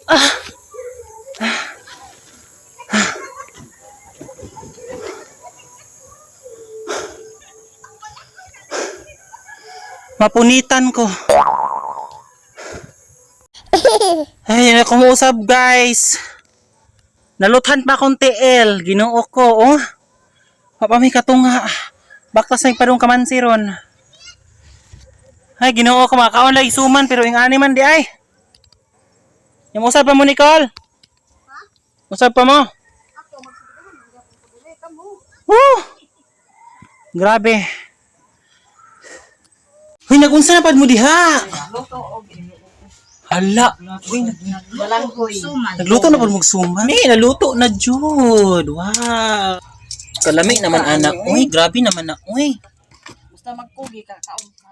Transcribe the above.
Ah. Mapunitan ko. Ay, kumuusap, guys. Naluthan pa akong TL. Ginoo ko, oh. Mapami katunga. Baktas na ipadong kamansi ron. Ay, Ginoo ko, makaon lagi suman pero yung ani man di ay. Yung usap pa mo, Nicole? Usap pa mo? Woo! Grabe. Hoy, nagunsa na pad mo diha? Hala. Uy, nagluto na pud mo suman. May naluto na jud. Wow. Kalami naman, anak. Uy, grabe naman na. Uy. Basta magkugi ka, kaon ka.